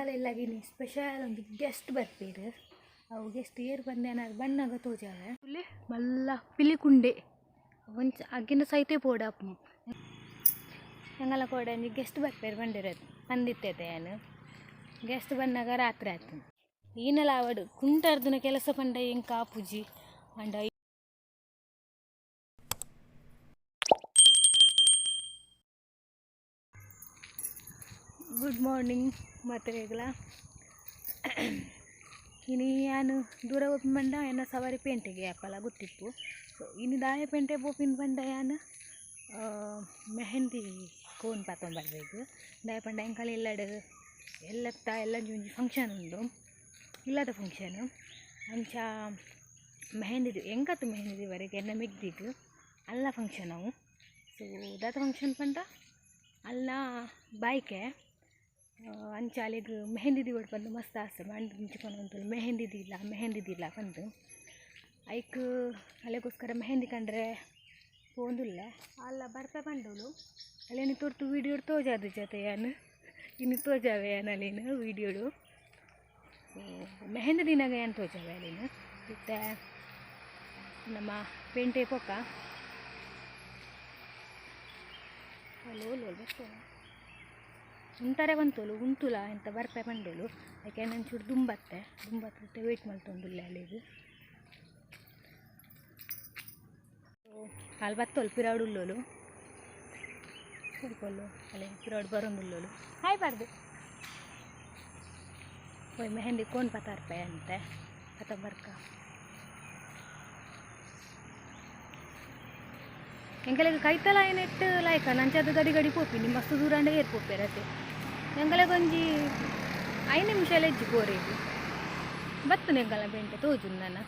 ಎಂಗಲ special ಒಂಜಿ guest ಬರ್ಪೆರ್. ಅವು ಗೆಸ್ಟ್ ಏರ್ ಪಂದ್ ಬನ್ನಗ ತೋಜಾವೆ. ಮಲ್ಲ ಪಿಲಿಕುಂಡೆ ಒಂಚ ಅಗ್ಗಿನ ಸೈತೆ ಪೋಡಾಪುನು. ಎಂಗಲ ಕೋಡೆ ಒಂಜಿ ಗೆಸ್ಟ್ ಬರ್ಪೆರ್ ಪಂಡೆರ್ ಪಂದಿತ್ತೆ ಯಾನ್. ಗೆಸ್ಟ್ ಬನ್ನಗ ರಾತ್ರಿ ಆತು. ಈನಲ ಆವಡ್ ಕುಂಟಾರ್ದಿನ ಕೆಲಸ ಪಂಡ ಎಂಕ್ ಆಪುಜಿ ಆಂಡ. ಗುಡ್ ಮಾರ್ನಿಂಗ್ ಮಾತೆರೆಗ್ಲ. ಇನಿ ಯಾನ್ ದೂರ ಪೋಪಿನ ಪಂಡ ಎನ್ನ ಸವಾರಿ ಪೇಂಟೆಗೆ ಯಾಪಲ ಗೊತ್ತಿಪ್ಪು. ಸೊ ಇನಿ ದಾಯೆ ಪೇಂಟೆ ಪೋಪಿನ ಪಂಡ ಯಾನ್ ಮೆಹಂದಿ ಕೋನ್ ಪಾತೊಂದು ದಾಯೆ ಪಂಡ ಎಂಕಲ್ ಇಲ್ಲಡ್ ಎಲ್ಲತ್ತ ಎಲ್ಲ ಒಂಜಿ ಫಂಕ್ಷನ್ ಉಂಡು, ಇಲ್ಲದ ಫಂಕ್ಷನ್. ಅಂಚ ಮೆಹಂದಿ ಎಂಕತ್ ಮೆಹಂದಿ ದಿವರೆಗ್ ಎನ್ನ ಮೆಗ್ದಿಗ್ ಅಲ್ಲ ಫಂಕ್ಷನ್ ಅವು. ಸೊ ದಾದ ಫಂಕ್ಷನ್ ಪಂಡ ಅಲ್ಲ ಬಾಯ್ಕೆ. ಅಂಚ ಅಲೆಗ್ ಮೆಹಂದಿ ದೀವೊಡು ಪಂದ್ ಮಸ್ತ್ ಆಸೆ ಮಂಡ್ ಪನೊಂದುಲ್ಲೆ ಮೆಹಂದಿ ದೀಲ ಮೆಹಂದಿ ದೀಲ ಪಂದ್. ಐಕ್ ಅಲೆಗೋಸ್ಕರ ಮೆಹಂದಿ ಕಂಡ್ರೆ ಪೋವೊಂದುಲ್ಲೆ. ಅಲ್ಲ ಬರ್ಪೆ ಪಂಡೋಲು. ಅಲೆನ್ ತೊರ್ತು ವೀಡಿಯೋಡ್ ತೋಜಾದಿಜತೆ ಯಾನ್, ಇನಿ ತೋಜಾವೆ ಯಾನ್ ಅಲೆನ್ ವೀಡಿಯೋಡು. ಸೊ ಮೆಹಂದಿ ದಿನಾಗ ಯಾನ್ ತೋಜಾವೆ ಅಲೆನ್. ಇತ್ತೆ ನಮ್ಮ ಪೇಂಟೆ ಪೋಕ. ಅಲ್ಲೋಲು ಬರ್ತದೆ ಉಂತಾರೆ ಬಂತೋಲು ಉಂತುಲ ಎಂತ ಬರ್ಪೆ ಪಂಡೋಲು. ಐಕೆ ಒಂಚೂರು ದುಂಬತ್ತೆ ದುಂಬತ್ತೆ ವೇಟ್ ಮಲ್ತೊಂದುಲ್ಲೆ ಅಲೆಗ್. ಅಲ್ ಬತ್ತೋಲು ಪಿರಾಡ್ ಉಲ್ಲೋಲು ಕೊಲ್ಲು ಅಲೆ ಪಿರಾಡ್ ಬರೋಂದುಲ್ಲೋಲು. ಹಾಯ್ ಬಾರ್ದು ಪೋಯ್ ಮೆಹಂದಿ ಕೋನ್ ಪತಾರ್ಪೆ ಅಂತೆ ಪತ ಬರ್ಕ. ಎಂಕಲೆಗ್ ಕೈತಲ ನೆಟ್ ಲಾಯ್ಕ ನಂಚದ ಗಡಿ ಗಡಿ ಪೋಪಿನಿ ಮಸ್ತ್ ದೂರ ಅಂಡ ಏರ್ ಪೋಪೆರತೆ. ಎಂಕಲೆಗ್ ಒಂಜಿ 5 ನಿಮಿಷ ಲೆಜ್ಜಿ ಪೋರೆಗ್ ಬತ್ತುಂಡು ಎಂಕಲ್ನ ಪೇಂಟೆ ತೋಜುಂಡು ನನ.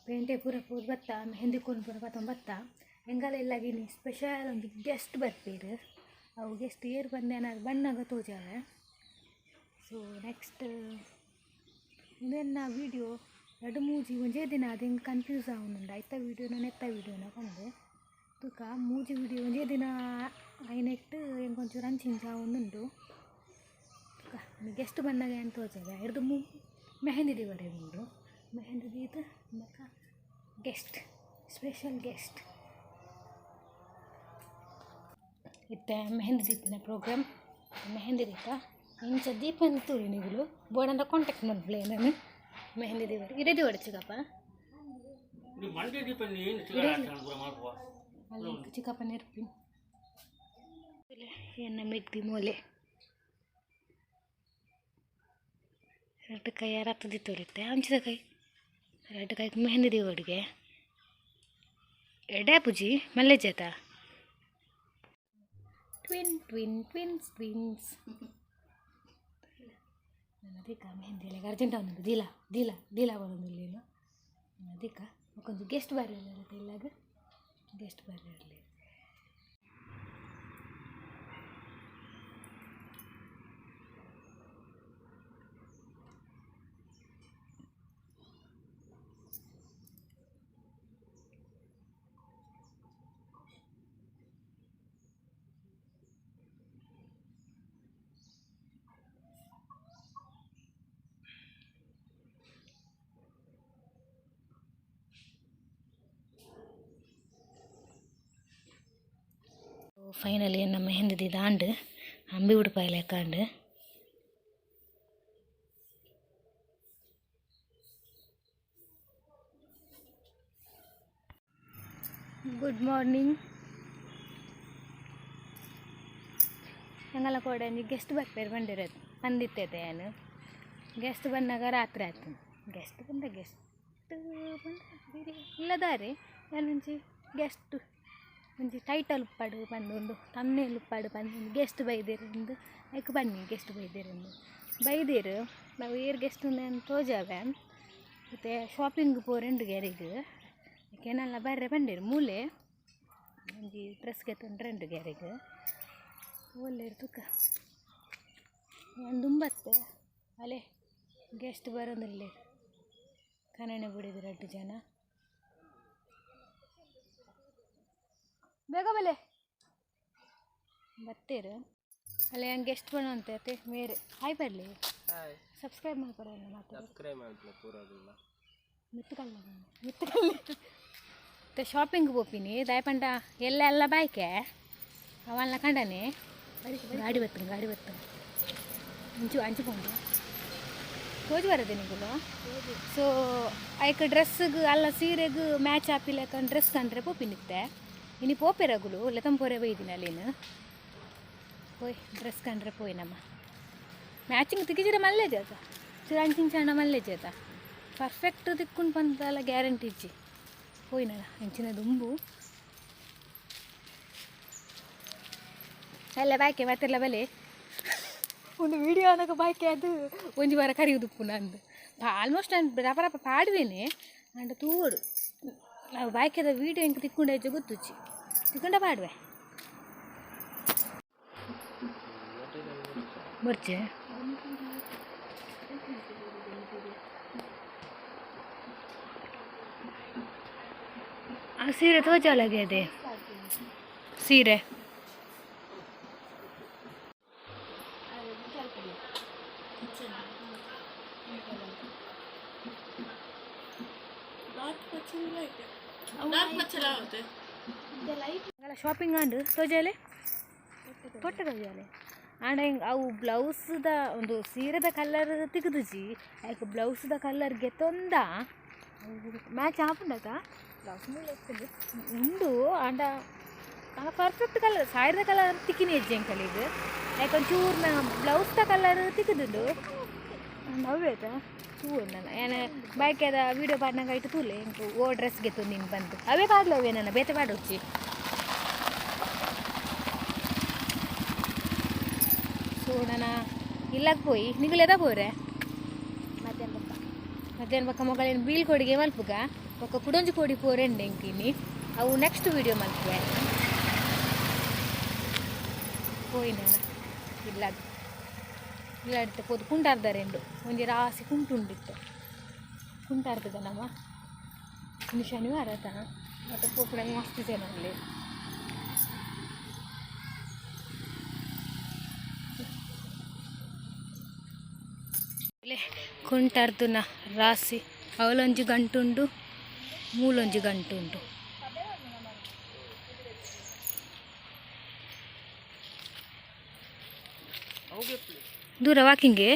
ಪೇಂಟೆ ಪೂರ ಪೋದು ಬತ್ತ ಮೆಹಂದಿ ಕೋನ್ ಪೂರ ಪತೊಂದು ಬತ್ತ. ಎಂಕಲ ಇಲ್ಲಗ್ ಇನಿ ಸ್ಪೆಷಲ್ ಒಂಜಿ ಗೆಸ್ಟ್ ಬರ್ಪೆರ್. ಅವು ಗೆಸ್ಟ್ ಏರ್ ಪಂದ್ ಯಾನ್ ಬನ್ನಗ ತೋಜಾವೆ. ಸೊ ನೆಕ್ಸ್ಟ್ ಉಂದೆನ್ನ ವೀಡಿಯೋ ರಡ್ಡ್ ಮೂಜಿ ಒಂಜೇ ದಿನ ಅದು ಎಂಕ್ ಕನ್ಫ್ಯೂಸ್ ಆವೊಂದುಂಡು ಐತ ವೀಡಿಯೋನ ನೆತ್ತ ವೀಡಿಯೋನ ಪಂದ್. ತುಕ ಮೂಜಿ ವೀಡಿಯೋ ಒಂಜೇ ದಿನ ಆಯಿನೆಟ್ಟ್ ಎಂಕ್ ಒಂಚೂರು ಅಂಚಿ ಇಂಚಿ ಆವೊಂದುಂಡು. ತುಕ ಗೆಸ್ಟ್ ಬನ್ನಗ ಯಾನ್ ತೋಜಾವೆ. ಐರ್ದ್ ಮೆಹಂದಿ ದೀವರೆ ಉಂಡು. ಮೆಹಂದಿ ದೀದ್ ಬೊಕ ಗೆಸ್ಟ್ ಸ್ಪೆಷಲ್ ಗೆಸ್ಟ್. ಇತ್ತೆ ಮೆಹಂದಿ ದೀಪಿನ ಪ್ರೋಗ್ರಾಮ್. ಮೆಹಂದಿ ದೀಪ ಇಂಚ ದೀಪನ್ ತೂಲಿ ನಿಗುಲು ಬೋಡಂಡ ಕಾಂಟ್ಯಾಕ್ಟ್ ಮಲ್ಪುಲೆ ಎನನ್ ಮೆಹಂದಿ ದೀವರೆ. ಇಡೆ ದೀವೊಡು ಚಿಕ್ಕಪ್ಪ ಚಿಕ್ಕಪ್ಪ ನೆರ್ಪಿನ್ ಎನ್ನ ಮೆಗ್ದಿ ಮೋಲೆ ರಡ್ಡ್ ಕೈ ರತ್ತ ದೀತೊಲಿತ್ತೆ ಅಂಚಿದ ಕೈ ರಡ್ಡ್ ಕೈಕ್ ಮೆಹಂದಿ ದೀವೊಡುಗೆ ಎಡ್ಡೆ ಆಪುಜಿ ಮಲ್ಲೆಜ್ಜತ. Twin twin twins twins. ದೀಕ ಮೆಹಂದಿ ಅಲೆಗ್ ಅರ್ಜೆಂಟ್ ಆವೊಂದುಂಡು. ದೀಲ ದೀಲ ದೀಲ ಪನೊಂದುಲ್ಲೆರ್. ದೀಕ ಬೊಕೊಂಜಿ ಗೆಸ್ಟ್ ಬರ್ರೆ ಇಲ್ಲಗ್ ಗೆಸ್ಟ್ ಬರ್ರೆ. ಫೈನಲಿ ಎನ್ನ ಮೆಹಂದಿ ದೀದ್ ಅಂಬಿ ಉಡುಪಾಯಿ ಲೆಕ್ಕ ಆಂಡ್. Good morning. ಎಂಗಲ ಕೋಡೆ ಒಂಜಿ ಗೆಸ್ಟ್ ಬರ್ಪೆರ್ ಪಂಡೆರ್ ಪಂದಿತ್ತೆ ಯಾನ್. ಗೆಸ್ಟ್ ಬನ್ನಗ ರಾತ್ರಿ ಆತು. ಗೆಸ್ಟ್ ಬಂದ ಗೆಸ್ಟ್ ಪಂಡ ಬೇರೆ ಇಲ್ಲದಾರೆ ಯಾನ್ ಒಂಜಿ ಗೆಸ್ಟ್ ಒಂಜಿ ಟೈಟಲ್ ಉಪ್ಪಡ್ ಪಂದ್ ತಮ್ನೇಲ್ ಉಪ್ಪಡ್ ಪಂದ್ ಗೆಸ್ಟ್ ಬೈದೆರ್ ಇಂದ್ ಐಕ್ ಬನ್ನಿ ಗೆಸ್ಟ್ ಬೈದೆರ್ ಇಂದ್ ಬೈದೆರ್. ನಾವು ಏರ್ ಗೆಸ್ಟ್ ಉಂದು ತೋಜಾವೆ. ಇತ್ತೆ ಶಾಪಿಂಗ್ ಪೋರೆಂಡು ಗ್ಯಾರೆಗ್ ಎನಲ್ಲ ಬರ್ರೆ ಪಂಡೆರ್ ಮೂಲೆ ಒಂಜಿ ಡ್ರೆಸ್ ಗೆತೊಂಡ್ರೆ ಉಂಡು ಗ್ಯಾರೆಗ್ ಓಲ್ಲೆರ್ ತುಕ. ಯಾನ್ ದುಂಬತ್ತೆ ಅಲೆ ಗೆಸ್ಟ್ ಬರೋಂದುಲ್ಲೆರ್ ಕನಣೆ ಬುಡೆದಿ ರಡ್ಡ್ ಜನ. ಬೇಗ ಬಲೆ ಬತ್ತೇರು ಅಲ್ಲ ಹೆಂಗೆ ಗೆಸ್ಟ್ ಬಣ ಅಂತ ಅತ್ತೆ ಮೇರೆ ಹಾಯ್ ಬರಲಿ. ಸಬ್ಸ್ಕ್ರೈಬ್ ಮಾಡ್ಕೊಡಲ್ಲ ಮಾತು. ಸಬ್ಸ್ಕ್ರೈಬ್ ಮಾಡ್ಲ ಪೂರಾದಿಲ್ಲ. ಮಿತ್ತುಕಲ್ಲ ಮಿತ್ತುಕಲ್ಲ ಮತ್ತೆ ಶಾಪಿಂಗ್ ಪೋಪಿನಿ ದಾಯಪಂಡ ಎಲ್ಲ ಎಲ್ಲ ಬಾಯ್ಕೆ ಅವನ್ನ ಕಂಡನೆ ಗಾಡಿ ಬತ್ತು ಗಾಡಿ ಬತ್ತು ಅಂಚು ಅಂಚು ಪೋಂಡು ತೋಜು ಬರದೆ ನಿಗುಲು. ಸೊ ಐಕ್ ಡ್ರೆಸ್ಗೆ ಅಲ್ಲ ಸೀರೆಗೆ ಮ್ಯಾಚ್ ಆಪಿಲೆಕ್ಕ ಡ್ರೆಸ್ ಕಂಡ್ರೆ ಪೋಪಿನಿತ್ತೆ ಇನಿ ಪೋಪೆರಗುಲು ಲೆತಂಪೋರೆ ಬೈದಿನ ಅಲ್ಲಿನ ಪೋಯ್ ಡ್ರೆಸ್ ಕಂಡ್ರೆ ಪೋಯ್ ನಮ್ಮ ಮ್ಯಾಚಿಂಗ್ ತಿಕ್ಕಿಜಿರ ಮಲ್ಲೆ ಜಾತ ಚೂರು ಚಂಡ ಮಲ್ಲೆ ಜಾತ ಪರ್ಫೆಕ್ಟ್ ತಿಕ್ಕೊಂಡು ಬಂದಲ್ಲ ಗ್ಯಾರಂಟಿ ಇಜ್ಜಿ ಪೋಯಿನಲ್ಲ ಅಂಚಿನ ದುಂಬು ಅಲ್ಲ ಬಾಯ್ಕೆ ಮಾತೆಲ್ಲ ಬಲೆ ಒಂದು ವಿಡಿಯೋ ಅನ್ನಕ ಬಾಯ್ಕೆ ಅದು ಒಂಜಿ ವಾರ ಕರಿಯುದುಪ್ಪು ನಂದು ಆಲ್ಮೋಸ್ಟ್ ನಾನು ರಪ ರಪ ಪಾಡುವೇನೆ ಅಂಡ ತೂವಡು ನಾವು ಬಾಯ್ಕೆದ ವೀಡಿಯೋ ಎಂಕ್ ತಿಕ್ಕೊಂಡೆ ಹೆಜ್ಜೆ ಗೊತ್ತುಚ್ಚಿ ತಿಕ್ಕೊಂಡ ಪಾಡುವೆ ಬರ್ಚೆ ಆ ಸೀರೆ ತೋಜಾಳಗೆ ಅದೇ ಸೀರೆ ಶಾಪಿಂಗ್ ಆಂಡ್ ತೋಜಾಲೆ ತೊಟ್ಟೆ ತೋಜಾಲೆ ಆಂಡ ಹಿಂಗೆ ಅವು ಬ್ಲೌಸ್ದ ಒಂದು ಸೀರೆದ ಕಲರ್ ತಿಗುದುಜಿ ಐಕ್ ಬ್ಲೌಸ್ದ ಕಲರ್ ಗೆತ್ತೊಂದ ಮ್ಯಾಚ್ ಆಪುಂಡಕ ಉಂಡು ಆಂಡ ಪರ್ಫೆಕ್ಟ್ ಕಲರ್ ಸಾರಿದ ಕಲರ್ ತಿಕ್ಕಿನಿ ಹೆಜ್ಜೆ ಅಂಕಲಿಗೆ ಲೈಕ್ ಒಂಚೂರು ಬ್ಲೌಸ್ದ ಕಲರ್ ತಿಕ್ಕುದುಂಡು ಅವೇ ಆಯ್ತಾ ತೂ ನನ್ನ ಏನ ಬೈಕ್ ವೀಡಿಯೋ ಪಾಡ್ನಾಗ ಇಟ್ಟು ತೂಲೆ ಇಂಕು ಓ ಡ್ರೆಸ್ ಗೆತ್ತು ನೀನು ಬಂದು ಅವೇ ಪಾಡ್ಲು ಅವೇ ನನ್ನ ಬೇತೆ ಪಾಡೊಚ್ಚಿ. ಸೊ ನನ್ನ ಇಲ್ಲಾಗ ಪೋಯಿ ನಿಗುಲೆದ ಪೋರೆ ಮಧ್ಯಾಹ್ನ ಬೊಕ್ಕ. ಮಧ್ಯಾಹ್ನ ಬೊಕ್ಕ ಮೊಗಲೇನು ಬೀಳ್ ಕೊಡಿಗೆ ಮಲ್ಪುಗ ಬೊಕ್ಕ ಕುಡೊಂಜಿ ಕೋಡಿ ಪೋರೆಂಡೆ ಎಂಕಿನಿ ಅವು ನೆಕ್ಸ್ಟ್ ವೀಡಿಯೋ ಮಲ್ಪುವೆ ಪೋಯಿ ನಾನು ಇಲ್ಲಾಗ ಇಲ್ಲಾಡಿತ್ತೆ ಪೋದು ಕುಂಟಾರ್ದ ರೆಂಡು ಒಂಜಿ ರಾಸಿ ಕುಂಟುಂಡಿತ್ತು ಕುಂಟಾರ್ದದ ನಮ್ಮ ಇನ್ನು ಶನಿವಾರ ಆತ ಮತ್ತು ಪೋಪುಡ ಮಸ್ತ್ ಜನ ಅಲ್ಲಿ ಕುಂಟಾರ್ದುನ ರಾಸಿ ಅವಲೊಂಜಿ ಗಂಟುಂಡು ಮೂಲೊಂಜಿ ಗಂಟುಂಡು. ದೂರ ವಾಕಿಂಗ್ಗೆ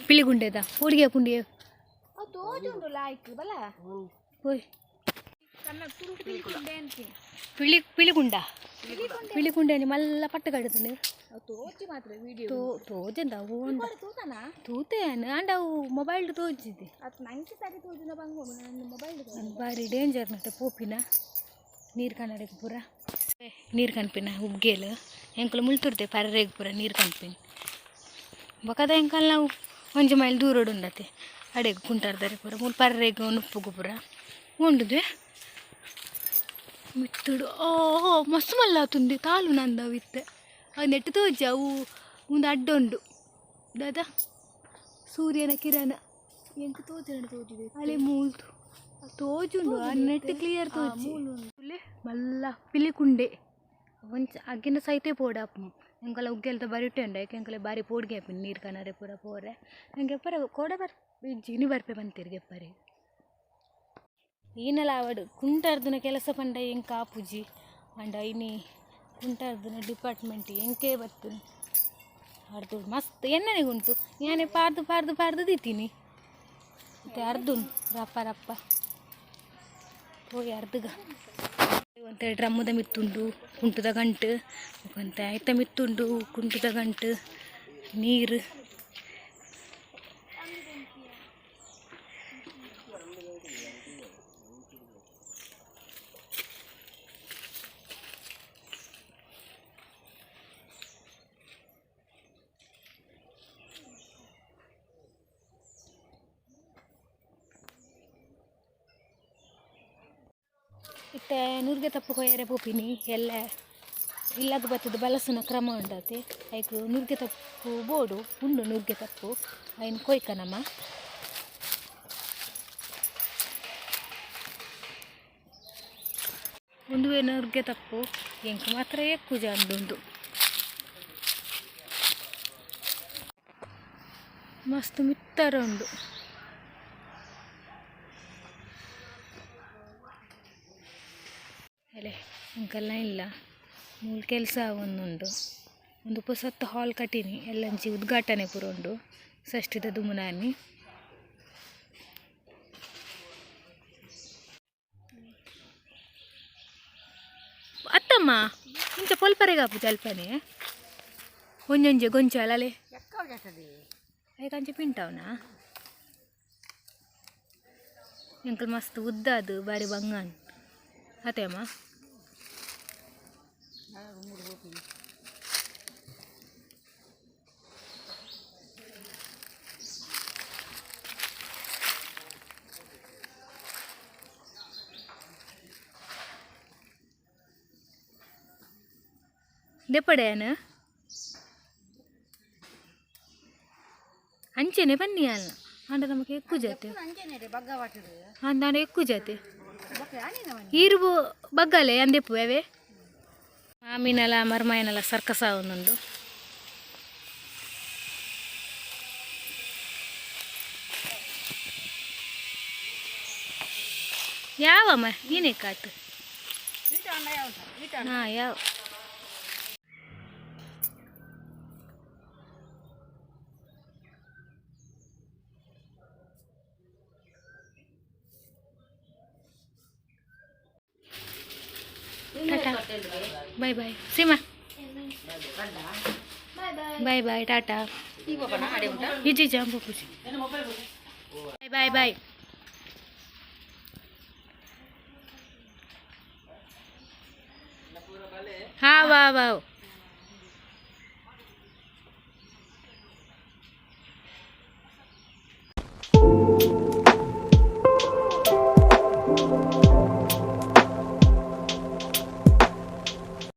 ಪಿಲಿಗುಂಡೆದ ಹುಡುಗಿಯ ಪುಂಡಿಯ ತೋಜುಂಡು ಲಾಯ್ಕ್ ಬಲ. ಹೋಯ್ ಪಿಳಿ ಪಿಳಿಗುಂಡ ಪಿಳಿಗುಂಡೆ ಮಲ್ಲ ಪಟ್ಟು ಕಡ್ದು ತೋಚಿ ಮಾತ್ರ ವಿಡಿಯೋ. ತೋ ತೋಜಂದ ಅವು ಉಂಡ. ತೂತನಾ? ತೂತೆ ಆಂಡ ಅವು ಮೊಬೈಲ್ ತೋಜಿದೆ. ಅದು ನಂಗೆ ಸರಿ ತೋಜುನ ಬಂಗ ನನ್ನ ಮೊಬೈಲ್. ಬಾರಿ ಡೇಂಜರ್ ನಟ ಪೋಪಿನ ನೀರು ಕನ್ನಡಕ್ಕೆ ಪೂರ ನೀರು ಕನ್ಪಿನ ಉಗ್ಗೇಲು ಎಂಕುಲು ಮುಲ್ತುರ್ದೆ ಪರ್ರೆಗ್ ಪೂರ ನೀರು ಕನ್ಪಿನ ಬೊಕದ ಎಂಕಲ್ ನಾವು ಒಂಜಿ ಮೈಲ್ ದೂರಡು ಉಂಡತೆ ಅಡೆಗ್ ಕುಂಟಾರ್ದಾರೆ ಪೂರ ಮೂಲು ಪರ್ರೆಗ್ ನುಪ್ಪುಗು ಪೂರ ಉಂಡುದ್ವೆ ಮಿತ್ತುಡು ಓ ಮಸ್ತ್ ಮಲ್ಲ ಆತುಂದೆ ತಾಲು ನಂದವು ಇತ್ತೆ ಅವು ನೆಟ್ಟು ತೋಜಿ ಅವು ಒಂದು ಅಡ್ಡ ಉಂಡು ದಾದಾ ಸೂರ್ಯನ ಕಿರಣ. ಎಂಕ್ ತೋಜುಂಡು ತೋಜುದೆ. ಅಲೆ ಮೂಲ್ತು ತೋಜುಂಡು ಆ ನೆಟ್ ಕ್ಲಿಯರ್ ತೋಜಿ ಮಲ್ಲ ಪಿಲಿಕುಂಡೆ ಒಂಚ ಅಗ್ಗಿನ ಸೈತೆ ಪೋಡಾಪು ಎಂಕಲ ಉಗ್ಗೆಲ್ತ ಬರಿಟೆ ಉಂಡು ಐಕೆ ಎಂಕಲೆ ಬಾರಿ ಪೋಡ್ಗೆ ಆಪಿನ ನೀರು ಕನರೆ ಪೂರ ಪೋರೆ ಎಂಕೆ ಪರ ಕೋಡೆ ಬರ್ ಇಜ್ಜಿ ಇನಿ ಬರ್ಪೆ ಬಂತಿರ್ಗೆ ಪರಿ ಈನಲ ಆವಡು ಕುಂಟಾರ್ದುನ ಕೆಲಸ ಪಂಡ ಎಂಕ್ ಆಪುಜಿ ಅಂಡ ಇನಿ ಕುಂಟಾರ್ದುನ ಡಿಪಾರ್ಟ್ಮೆಂಟ್ ಎಂಕೇ ಬತ್ತು ಅರ್ದು ಮಸ್ತ್ ಎಣ್ಣೆಗೆ ಉಂಟು ಯಾನೆ ಪಾರ್ದು ಪಾರ್ದು ಪಾರ್ದು ದೀತೀನಿ ಮತ್ತೆ ಅರ್ದುನ್ ರಪ್ಪ ರಪ್ಪ ಪೋಯಿ ಅರ್ದುಗ ಒಂತೆ ಡ್ರಮ್ಮುದ ಮಿತ್ತುಂಡು ಕುಂಟುದ ಗಂಟು ಒಂತೆ ಐತ ಮಿತ್ತುಂಡು ಕುಂಟುದ ಗಂಟು ನೀರು. ಇತ್ತೆ ನುರ್ಗೆ ತಪ್ಪು ಕೊಯ್ಯರೆ ಪೋಪಿನಿ ಎಲ್ಲ ಇಲ್ಲದ ಬತ್ತದ ಬಲಸುನ ಕ್ರಮ ಉಂಡತೆ ಐಕ್ ನುರ್ಗೆ ತಪ್ಪು ಬೋಡು ಉಂಡು ನುರ್ಗೆ ತಪ್ಪು ಐನ್ ಕೊಯ್ಕ ನಮ್ಮ ಒಂದು ನುರ್ಗೆ ತಪ್ಪು ಎಂಕ್ ಮಾತ್ರ ಎಕ್ಕುಜ ಅಂದುಂಡು ಮಸ್ತ್ ಮಿತ್ತರ ಉಂಡು ಅಲೆ ಅಂಕಲ್ನ ಇಲ್ಲ ಮೂಲ ಕೆಲಸ ಒಂದುಂಡು ಒಂದು ಪೊಸತ್ತು ಹಾಲ್ ಕಟ್ಟಿನಿ ಎಲ್ಲಂಚಿ ಉದ್ಘಾಟನೆ ಪೂರ ಉಂಡು ಷಷ್ಠಿದ ದುಮುನಾನಿ ಅತ್ತಮ್ಮ ಇಂಚ ಪೊಲ್ಪರೆಗಾಪು ಜಲ್ಪನೆ ಒಂಜೊಂಜೆ ಗೊಂಚ ಅಲಲೆ ಐಕಂಚೆ ಪಿಂಟವನಾ ಎಂಕಲ್ ಮಸ್ತ್ ಉದ್ದ ಅದು ಬಾರಿ ಬಂಗಾನ್ ಅತ್ತೇಮ್ಮ ದೆಪ್ಪಡೆಯನ ಅಂಚೆನೆ ಬನ್ನಿ ಅಲ್ಲ ಅಂಡ ನಮಗೆ ఎక్కువ ಜಾತೆ ಅಂದಾಂಡ ఎక్కువ ಜಾತೆ ಈರುಬು ಬಗ್ಗಲೆ ಅಂದೆಪ್ಪು ಅವೇ ಮಾಮಿನಲ ಮರ್ಮಾಯನಲ ಸರ್ಕಸ ಒಂದುಂಡು ಯಾವಮ್ಮ ನೀನೇ ಕಾತು ಹಾಂ ಯಾವ Tata bye bye Seema bye bye tata ಇಜ್ಜಿ ಜಾಂಬು ಪೂಜೆ ಬಾಯ್ ಬಾಯ್ ಬಾಯ್ ಹಾ ವಾ ವಾವ್.